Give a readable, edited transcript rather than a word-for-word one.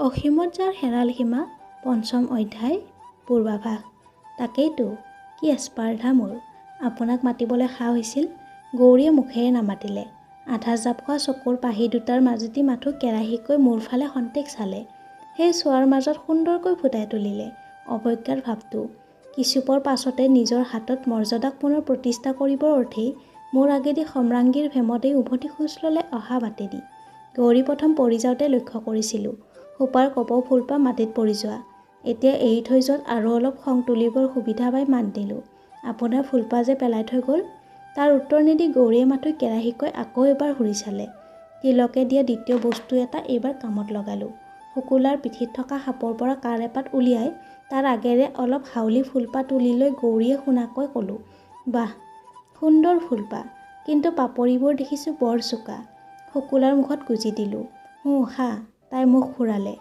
অসীমত যাৰ হেৰাল সীমা, পঞ্চম অধ্যায়, পূৰ্বাভাস। তাকেইতো, কি আস্পৰ্ধা মোৰ! আপোনাক মাতিবলৈ সাহ হৈছিল? গৌৰীয়ে মুখেৰে নামাতিলে। আধা জাপ খোৱা চকুৰ পাহি দুটাৰ মাজেদি মাথোঁ কেৰাহিকৈ মোৰ ফালে খন্তেক চালে। সেই চোৱাৰ মাজত সুন্দৰকৈ ফুটাই তুলিলে অৱজ্ঞাৰ ভাৱটো। কিছুপৰ পাছতে নিজৰ হাতত মৰ্যাদাক পুনৰ প্ৰতিষ্ঠা কৰিবৰ অৰ্থেই মোৰ আগেদি সম্ৰাজ্ঞীৰ ভেমতেই উভতি খোজ ল'লে অহা বাটেদি। গৌৰী প্ৰথম পৰি যাওঁতে লক্ষ্য কৰিছিলোঁ খোপাৰ কপৌ ফুলপাহ মাটিত পৰি যোৱা। এতিয়া এৰি থৈ যোৱাত আৰু অলপ খং তুলিবৰ সুবিধা পাই মাত দিলোঁ, আপোনাৰ ফুলপাহ যে পেলাই থৈ গ'ল? তাৰ উত্তৰ নিদি গৌৰীয়ে মাথোঁ কেৰাহিকৈ আকৌ এবাৰ ঘূৰি চালে। তিলকে দিয়া দ্বিতীয় বস্তু এটা এইবাৰ কামত লগালোঁ। শুকুলাৰ পিঠিত থকা সাপৰ পৰা কাঁড় এপাত উলিয়াই তাৰ আগেৰে অলপ হাউলি ফুলপাহ তুলি লৈ গৌৰীয়ে শুনাকৈ ক'লোঁ, বাহ, সুন্দৰ ফুলপাহ, কিন্তু পাপৰিবোৰ দেখিছোঁ বৰ চোকা। শুকুলাৰ মুখত গুজি দিলোঁ। হুঁ, খা। তাই মুখ ঘূৰালে।